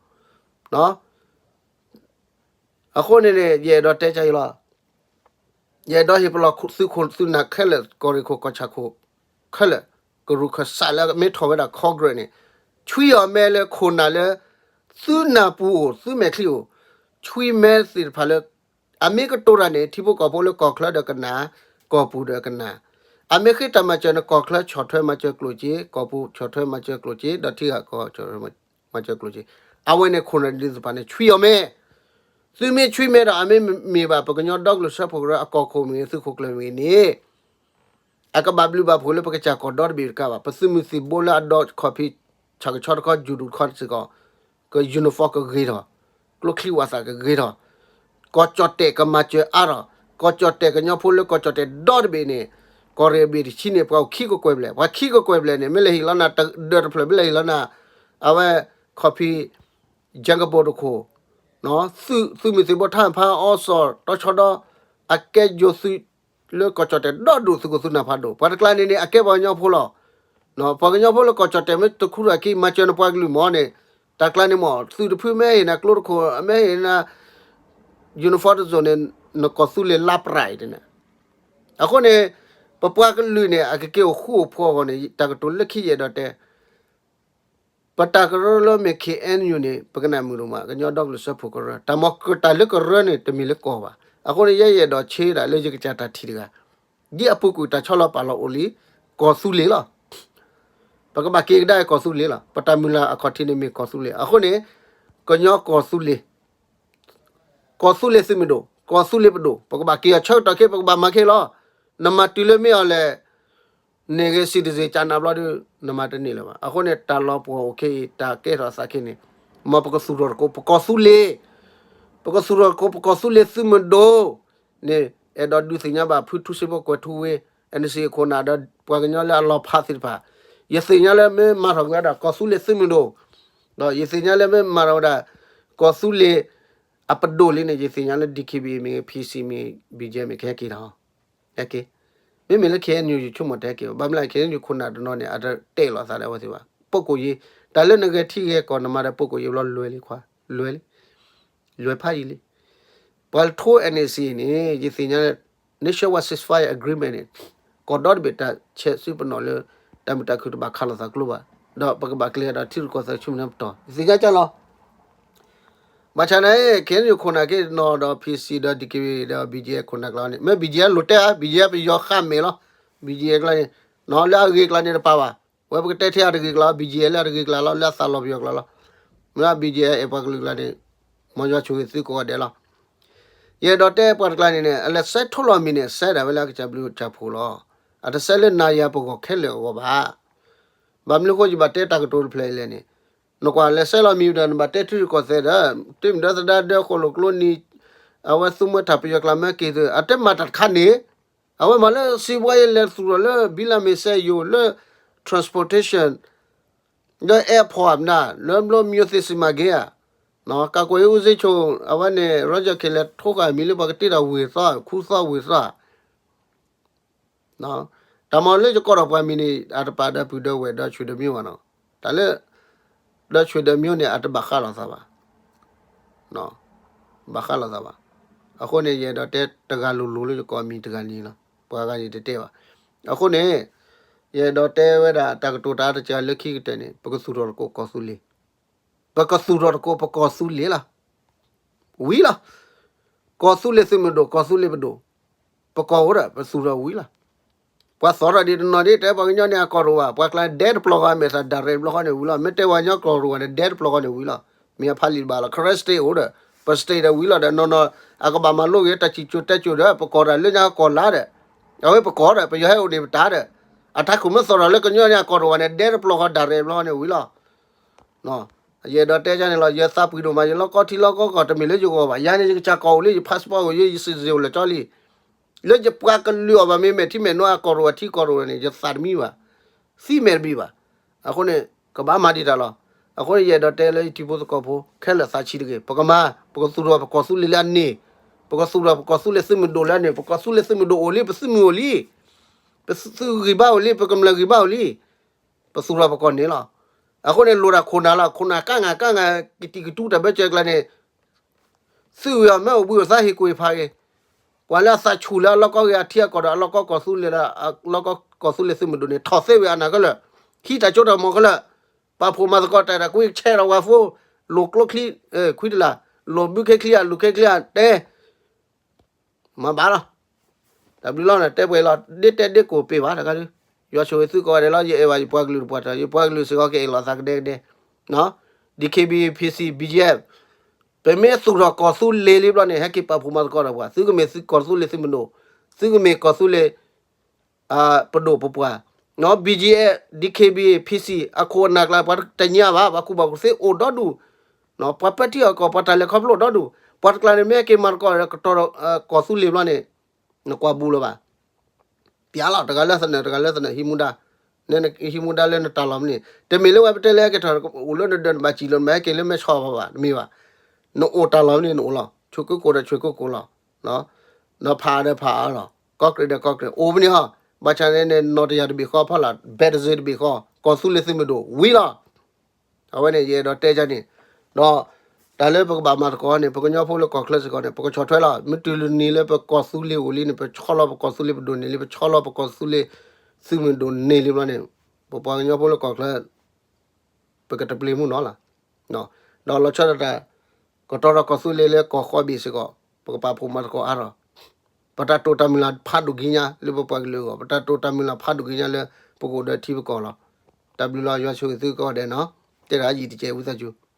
အဃိန့ၣ်န့ၣ် ယအဲၣ်ဒိးတဲကၢအံၤလီၤ. ယအဲၣ်ဒိးဟ့ၣ်ပလီၢ်သုးခိၣ်သုးနၢ်ခဲလၢာ် ကီၢ်ရ့ၣ်ခိၣ်ကီၢ်ဆၣ်ခိၣ်ခဲလၢာ်, ကရူၢ်ကစၢ်လၢမ့ၢ်ထီၣ်ဝဲဒၣ် Congress န့ၣ်, ဆွံအီၤမဲလၢခိၣ်နၢ်လၢ သုနၢ်ပူၤအိၣ် သုမဲာ်ချံအိၣ်, ဆွံမဲသ့ၣ်တဖၣ်လၢ အမ့ၢ်ကတိၤတၢ်န့ၣ် ထံဖိကီၢ်ဖိလၢကီၢ်ချၢဒီးကနၣ်, ကီၢ်ပူၤဒီးကနၣ်, အမ့ၢ်ဃ့တၢ်မၤစၢၤန့ၣ် ကီၢ်ချၢဆီၣ်ထွဲမၤစၢၤကျိၣ်စ့, ကီၢ်ပူၤဆီၣ်ထွဲမၤစၢၤကျိၣ်စ့ ဒီးထံဂၤကီၢ် မၤစၢၤကျိၣ်စ့, အဝဲန့ၣ်ခိၣ်နၢ်ဒ်သ့ၣ်တဖၣ်န့ၣ် ဆွံအီၤမဲ, သုမ့ၢ်ဆွံမဲဒီး အမ့ၢ်မ့ၢ်ဘၣ်ပကညီဒီကလုာ်စၢဖှိၣ်ကရၢအကီၢ်ခိၣ်မ့ၢ်ဂ့ၤ သုးခိၣ်ကျၢၢ်မ့ၢ်ဂ့ၤန့ၣ် အကဘၣ်ဘျုးဘၣ်ဖှိၣ်လၢပကစၢ်ကီၢ်ဒီတဘ့ၣ်တကးဘၣ်, ပသုးမုၢ်သံၣ်ဘိလၢအဒီခီၣ်ဖံး ဆၣ်ကဆီတခီ ယူၤဒူၣ်တခီစ့ၢ်ကီး က uniform ကဂ့ၤထီၣ်, ကျိချံဝၣ်သၣ်ကဂ့ၤထီၣ်, ကီၢ်ကၠီၣ်တဲၣ်ကမၤစၢၤအါထီၣ်, ကီၢ်ကၠီၣ်တဲၣ်ကညီဖိလၢကီၢ်ကၠီၣ်တဲၣ်ဒီတဘ့ၣ်န့ၣ်, ကီၢ်ရ့ၣ်ဘ့ၣ်တဆံန့ၣ် ပှၤအိၣ်ခံကကွဲၢ်ဘျဲၣ်, ပှၤခံကကွဲၢ်ဘျဲၣ်န့ၣ် မ့ၢ်လဲၤဟ့ၣ်လီၤနၤ တဒၢးတဖျၢၣ် မ့ၢ်လဲၤဟ့ၣ်လီၤနၤ, အဝဲ ခီၣ်ဖံး ကၠၢကပိာ်တခိၣ်, သုးမုၢ်သံၣ်ဘိထါဖါအီစီၣ်တီဆီဒီ, အကဲယိၤသုး လၢကီၢ်ကၠီၣ်တဲၣ်ဒီဒူၣ်သုးခိၣ်သုးနၢ်ဖးဒိၣ်, ပှၤတကျါန့ၣ်န့ၣ် အကဲပှၤကညီဖိလီၤ. ပှၤကညီဖိလၢကီၢ်ကၠီၣ်တဲၣ်မ့ၢ်တခူထီၣ်အခံ မၤစၢၤနပှၤကလုာ်မ့ၢ်န့ၣ်, တၢ်ကျါန့ၣ်မ့ၢ် သုးတဖုမ့ၢ်ဟ့ၣ်နၤကျိတခိၣ် မ့ၢ်ဟ့ၣ်နၤ uniform တစိၢ်န့ၣ် နကီၢ်သူလ့ၤလါပြးအံၤန့ၣ်, အဃိန့ၣ် ပပှၤကလုာ်န့ၣ် အကက့ၤအိၣ်ဃူအိၣ်ဖိးအဂီၢ်န့ၣ် တၢ်ကတိၤလၢခံယအဲၣ်ဒိးတဲ ပတၢ်ကရၢလၢမ့ၢ် K N U န့ၣ် ပကနၣ်မုာ်ဒိၣ်မး ကညီဒီကလုာ်စၢဖှိၣ်ကရၢ, တၢ်မၤကတၢၢ်လၢကရၢန့ၣ် တမ့ၢ်လၢကီၢ်ဘၣ်. အဃိန့ၣ် ယဲယအဲၣ်ဒိးဆၢဒၣ်လၢယကစၢ်တၢ်ထံၣ်တဂၤ, ဒ်အပူၤကွံာ်တၢ်ဆီလီၤပာ်လီၤအိၣ်လံ, ကီၢ်သူလ့ၤလီၤ. ပကဘၣ်က့ၤကဒါကီၢ်သူလ့ၤလီၤ. ပတၢ်မုၢ်လၢ်အခီၣ်ထံးန့ၣ်မ့ၢ်ကီၢ်သူလ့ၤ. အဃိန့ၣ် ကညီကီၢ်သူလ့ၤ ကီၢ်သူလ့ၤသုးမုၢ်ဒိၣ်, ကီၢ်သူလ့ၤပဒိၣ်, ပကဘၣ်က့ၤအီၤဆၢကတီၢ်ခဲ ပကဘၣ်မၤခဲလီၤ. နမၤတုၤလၢမ့ၢ်အီၤလဲၣ်, န့ၢ်ဂ့ၤ citizen ကနၣ်ဘျီဒုး နမၤတန့ၢ်လၢၤဘၣ်. အဃိန့ၣ် တၢ်လီၤပှီၢ်အိၣ်ခဲအံၤ တၢ်ကဲထီၣ်သးခဲန့ၣ်, မ်ပကသူၣ်ထီၣ်သကိး ပကီၢ်သူလ့ၤ, ပကသူၣ်ထီၣ်သကိး ပကီၢ်သူလ့ၤသုးမုၢ်ဒိၣ်န့ၣ် အဲၣ်ဒိးဒုးသ့ၣ်ညါဘၣ် ဖုထူစ့ဖိကွဲၤထူဝ့ N C ခိၣ်နၢ်ဒီးပှၤကညီလၢအလီၤဖးသ့ၣ်တဖၣ်, ယသ့ၣ်ညါလၢမ့ၢ်မၤထီၣ်ကွံာ်ဝဲဒၣ် ကီၢ်သူလ့ၤသုးမုၢ်ဒိၣ်, ဒီးယသ့ၣ်ညါလၢမ့ၢ်မၤထီၣ်ဝဲဒၣ် ကီၢ်သူလ့ၤ အပဒိၣ်လံန့ၣ် ယသ့ၣ်ညါလၢ D K B A မ့ၢ်ဂ့ၤ P C မ့ၢ်ဂ့ၤ B G F မ့ၢ်ဂ့ၤ ကဟဲက့ၤတၢ်ဟီ, ဟဲက့ၤ. မ့မ့ၢ်လၢ K N U ယဆိကမိၣ်တဟဲက့ၤဘၣ်. ဘၣ်မနုၤလဲၣ် K N U ခိၣ်နၢ်တနီၤန့ၣ် အတတဲလိာ်သးဒီးအဝဲသ့ၣ်ဘၣ်. ပုဂ္ဂိုလ်ရေး, တၢ်လၢနဂဲၤထံဂဲၤကီၢ် နမၤဒီး ပုဂ္ဂိုလ်ရေး ဘျီလွဲၤလံခွါ, လွဲၤလံ, လွဲၤဖးယံာ်လံ. ပှၤလၢထိ N C A န့ၣ် ယသ့ၣ်ညါလၢ Nationwide Ceasefire Agreement န့ၣ် ကီၢ်ဒီတဘ့ၣ်တၢ်ဆဲးစုပနီၣ်လၢ တၢ်မုာ်တၢ်ခုၣ်တဘၣ်ခးလိာ်သးကျိဘၣ်, ဒီးပကဘၣ်ကျဲၤဒီးထံရူၢ်ကီၢ်သဲးဆူမဲာ်ညါပတီၢ် ယသ့ၣ်ညါကၢ်လီၤ. ဘၣ်ဆၣ်န့ၣ် K N U ခိၣ်နၢ်က့ၤနီၤဒီး P C ဒီး D K B A ဒီး B G F ခိၣ်နၢ်ကျါန့ၣ် မ့ၢ် B G F လိၣ်တဲဧါ, B G F ပယီၤဃးမဲာ်လီၤ. B G F ကျါန့ၣ် နီၤလၢအဂ့ၤကျါန့ၣ်တပာ်ဘၣ်. ဝဲပကတဲထဲအတဂ့ၤကျါလီၤ, B G F လၢအတဂ့ၤကျါလီၤ, လၢအသးလီၤပယီၤကျါလီၤ. မ့ၢ် B G F အဲၣ်ပှၤကလုာ်ကျါန့ၣ် မ်ယွၤဆိၣ်ဂ့ၤသုကိးဂၤဒဲးလီၤ. ယအဲၣ်ဒိးတဲပှၤတကျါန့ၣ်န့ၣ် အလဲၤဆဲးထိၣ်လီၤမံၤန့ၣ် ဆဲးဒၣ်ဝဲလၢအကစၢ်ဘျုးကစၢ်ဖှိၣ်လီၤ. အတဆဲးလၢနၤယၤပဂီၢ်ခဲလၢာ်အဂီၢ်ဘၣ်. ဘၣ်မနုၤအဃိယဘၣ်တဲတၢ်ကတိၤတဖျၢၣ်အံၤလဲၣ်န့ၣ်, နကွၢ်လဲၤဆဲးလီၤမံၤဒီး နဘၣ်တဲထံရူၢ်ကီၢ်သဲးဒီး တမ့ၢ်ဒီသဒၢဒၢဃိၣ်လိာ်ကျိနံၤ, အဝဲသူမွဲထၢ်ပယီၤကျါမၢက့ၤသု, အတဲမၤတၢ်တခါန့ၣ်, အဝဲမၤလၢစံးဘှါယဲလဲၤသူၣ်ထီၣ်လၢ ဘံလၤမ့ၤစဲယိာ်လၢ transportation လၢ airport မနုၤ လၢဘျီမံၤယိၤသ့ၣ်စံးမၤက့ၤဧါ, ကၢ်ကွဲးအူစ့ဆိၣ် အဝဲန့ၣ် Roger Khin လဲၤထိဃာ်မံၤလၢပှၤကတ့ထီၣ်ဝ့ၢ်သီ ခူသီဝ့ၢ်သီ တၢ်မၤလၢယကိးထီၣ်ပှၤမံၤန့ၣ် အတပာ်ဒီးပုၢ်ဒီးဝဲၢ်ဒီးဆွေဒီးမျိုးဘၣ်နီၤ, တၢ်လၢ ဒီးဆွေဒီးမျိုးန့ၣ် အတဘၣ်ဃးလိာ်သးဘၣ်, ဘၣ်ဃးလိာ်သးဘၣ်. အဃိန့ၣ် ယအဲၣ်ဒိးတဲတဂၤလိၤလိၤလၢယကိးမံၤတဂၤန့ၣ်လီၤ, ပှၤဂၤန့ၣ်တတဲဘၣ်. အဃိန့ၣ် ယအဲၣ်ဒိးတဲဝဲဒၣ်တၢ်ကတိၤတၢ်တစၢၤလၢခံကတၢၢ်န့ၣ် ပကသူၣ်ထီၣ်သကိးကီၢ်သူလ့ၤ, ပကသူၣ်ထီၣ်သကိးပကီၢ်သူလ့ၤလီၤ. ဝံၤလီၤ. ကီၢ်သူလ့ၤသုးမုၢ်ဒိၣ် ကီၢ်သူလ့ၤပဒိၣ်, ပကီၢ်အိၣ်ဒီး ပသူၣ်ထီၣ်ဝံၤလီၤ. ပှၤသီထီၣ်ဒံးတနီၤဒ် တဲပှၤကညီန့ၣ်အကီၢ်တအိၣ်ဘၣ်, ပှၤကျါဒဲတပျီဃီမဲာ်သး direct တဘျီဃီန့ၣ်ဝံၤလီၤ. မ့ၢ်တဲပှၤကညီကီၢ်တအိၣ်ဘၣ်န့ၣ် ဒဲတပျီဃီန့ၣ်ဝံၤလီၤ. မ့ၢ်အဖးလံာ်တဘၣ်လီၤ. Karen State အိၣ်ဒီး ပ state ဒီးဝံၤလီၤဒီး နီၢ်နီၢ် အကဘၣ်မၤလိဂ့ၤ တၢ်စံၣ်စိၤတဲစိၤဒီး ပကီၢ်ဒီးလၢညါကီၢ်လါဒီး အဝဲပကီၢ်ဒီး ပယီၤဟဲအိၣ်န့ၣ်ပတၢ်ဒီး အတၢ်ခိၣ်မ့ၢ်သီထီၣ်လၢကညီန့ၣ်အကီၢ်တအိၣ်ဘၣ်န့ၣ် ဒဲတပျီဃီ direct တဘျီဃီန့ၣ်ဝံၤလီၤ. ယအဲၣ်ဒိးတဲဒ်န့ၣ်လီၤ. ယသးပှံၤဒိၣ်မး ယလီၢ်ကီထံလီၢ်ကီကီၢ် တမ့ၢ်လၢယဂီၢ်ဘၣ်. ယၤန့ၣ် ယကစၢ်ကီၢ်အိၣ်လံ, ယ passport အိၣ်လံ, ယ citizen အိၣ်လၢကၠီလံ. လၢယပှၤကလုာ်အီၤဘၣ် မ့မ့ၢ်ထံမဲာ်နိအကီၢ်တအိၣ်ဘၣ် ထံကီၢ်တအိၣ်န့ၣ် ယသးတမံဘၣ်, သံမဲာ်တဘံၣ်ဘၣ်. အဃိန့ၣ် ကဘၣ်မၤဒံးတၢ်လီၤ. အဃိန့ၣ် ယအဲၣ်ဒိးတဲလၢယထံဖိသကိးဖိ ခဲလၢာ်သးဆံးတဂ့ၤ, ပကမၤ, ပကသူၣ်ထီၣ်ပကီၢ်သူလ့ၤလၢအန့ၣ်, ပကသူၣ်ထီၣ်ပကီၢ်သူလ့ၤသုးမုၢ်ဒိၣ်လၢအန့ၣ်, ပကီၢ်သူလ့ၤသုးမုၢ်ဒိၣ်အိၣ်လံ, ပသုးမုၢ်အိၣ်လံ, ပသုးဂံၢ်ဘါအိၣ်လံ, ပကမျၢၢ်ဂံၢ်ဘါအိၣ်လံ. ပသူၣ်ထီၣ်ပကီၢ်န့ၣ်လီၤ. အဃိန့ၣ် လိၣ်တၢ်ခိၣ်နၢ်လီၤ. ခိၣ်နၢ်ကါငါ်ကါငါ် ကတံာ်ကတူတၢ်ဘၢၣ်စၢၤကျါန့ၣ် သုးဝံၤအီၤမ့ၢ်အိၣ်ဘှံးအိၣ်သါ ဟ့ၣ်ကူၣ်ဟ့ၣ်ဖးဂ့ၤ, ပှၤလၢအသးဆူၣ်လၢအလီၢ်ကီဂ့ၤ အထံအကီၢ်ဒီး အလီၢ်ကီကီၢ်သူလ့ၤလၢ အလီၢ်ကီကီၢ်သူလ့ၤသုးမုၢ်ဒိၣ်န့ၣ် ထီၣ်သ့ဝံၤအနၢ်ခဲလၢာ်, ဟံးတၢ်စိတၢ်ကမီၤခဲလၢာ်, ပာ်ဖှိၣ်မၤသကိးတၢ် တၢ်ကွံဆဲးထီၣ်ဝဲဖိ, လိၣ်ကျိချံ, ခွံတလၢ်, လိၣ်ဘုခဲချံဧါ လိၣ်ခဲချံဧါ တဲ မၤဘၣ်လီၤ. တၢ်ဘျုးလီၤန့ၣ် တဲပှဲၤလီၤ ဒ့တဲဒ့ကိၣ်ပ့ၤဘၣ်တခါဒုး, ယွၤဆိၣ်ဂ့ၤသုကိးဂၤဒဲးလီၤ. ယအဲၣ်ဘၣ်ယပှၤကလုာ်တပှၤတၢၢ်, ယပှၤကလုာ်စ့ၢ်ကီးကအဲၣ်လိာ်သးကဒဲကဒဲ, D K B A, P C, B G F, ပမ့ၢ်သူၣ်ထီၣ်ကီၢ်သူလ့ၤလံဘျီန့ၣ် ဟဲက့ၤပာ်ဖှိၣ်မၤသကိးဒီးပှၤ, သုကမ့ၢ်သုကီၢ်သူလ့ၤသုးမုၢ်ဒိၣ်, သုကမ့ၢ်ကီၢ်သူလ့ၤ ပဒိၣ်ပပှၢ်, B G F, D K B A, P C အခိၣ်အနၢ်ကျါ ပှၤတညါဘၣ်, ပှၤကူၣ်ဘၣ်ကူၣ်သ့အိၣ်ဒီဒူၣ်, ပှၤပဲာ်ထံအီၣ်ကီၢ် ပှၤတၢ်လဲၤခီဖျိအိၣ်ဒီဒူၣ်, ပှၤတကျါန့ၣ် မ့ၢ်ဟဲက့ၤမၤသကိးဒီးကတီၤဒီး ကီၢ်သူလ့ၤဘျီန့ၣ် နကွၢ်ဘူးလၢၤဘၣ်. ပျဲလီၤ တဂၤလၢသနၢၣ် တဂၤလၢသနၢၣ် ဟံးမူဒါ, ဟံးမူဒါလၢနတၢ်လီၢ်မ့ၢ်န့ၣ်, တမ့ၢ်လၢဝဲပတဲလၢဟဲက့ၤထီၣ်အိၣ်လၢနဒၢးနဘၣ်စံၣ်လီၤ နဘၣ်ဟဲက့ၤလၢမဲဆီၣ်ဘၣ်ဘၣ် တမ့ၢ်ဘၣ်. နအိၣ်တၢ်လီၢ်မ့ၢ်န့ၣ် နအိၣ်လီၤ, ဆွ့ၣ်ကိကိၣ်ဒီးဆွ့ၣ်ကိကိၣ်လီၤ, ဒီးဖးဒီးဖးအါလီၤ, ကီၢ်ကြၢးဒီးကီၢ်ကြၢး အိၣ်မ့ၢ်န့ၣ်ဟီ, ဘၣ်ဆၣ်န့ၣ် နီၢ်တယၢ်တဘ့ၣ်ဃီဖီလာ် ဘဲးတစ့တဘ့ၣ်ဃီ ကီၢ်သူလ့ၤသုးမုၢ်ဒိၣ်ဝံၤလီၤ. အဝဲန့ၣ် ယအဲၣ်ဒိးတဲဒ်န့ၣ်, ဒီး တၢ်လၢပကဘၣ်မၤသကိးန့ၣ် ပကညီဖိလၢကီၢ်ချၢစ့ၢ်ကီးန့ၣ် ပကဆီၣ်ထွဲလီၤ. မ့ၢ်တုၤလၢန့ၣ်လၢပကီၢ်သူလ့ၤအိၣ်လံန့ၣ် ပဆီလီၤပကီၢ်သူလ့ၤပဒိၣ်န့ၢ်လံ ပဆီလီၤပကီၢ်သူလ့ၤသုးမုၢ်ဒိၣ်န့ၢ်လံဘျီန့ၣ်, ပပှၤကညီဖိလၢကီၢ်ချၢ ပကတပျ့ၤမုၢ်နီၤလီၤ. ဒီးလီၤဆီဒၣ်တၢ် ကတီၤထီၣ်ကီၢ်သူလ့ၤလၢကီၢ်ဃီဘ့ၣ်စ့ၢ်ကီး ပကပာ်ဖှိၣ်မၤသကိးအါထီၣ် ပတၢ်တိာ်တၢ်မုၢ်လၢ်ဖးဒိၣ်ကံညါလၢပပှၤကလုာ်အဂီၢ် ပတၢ်တိာ်တၢ်မုၢ်လၢ်ဖးဒိၣ်ကံညါလၢပကအိၣ်ဒီးထံပကီၢ်လီၤ. တၢ်ဘျုးလီၤ ယွၤဆိၣ်ဂ့ၤသုကိးဂၤဒဲးနီၤ. တဲဒၣ်ယံာ်တကဲးဝံသးစူၤ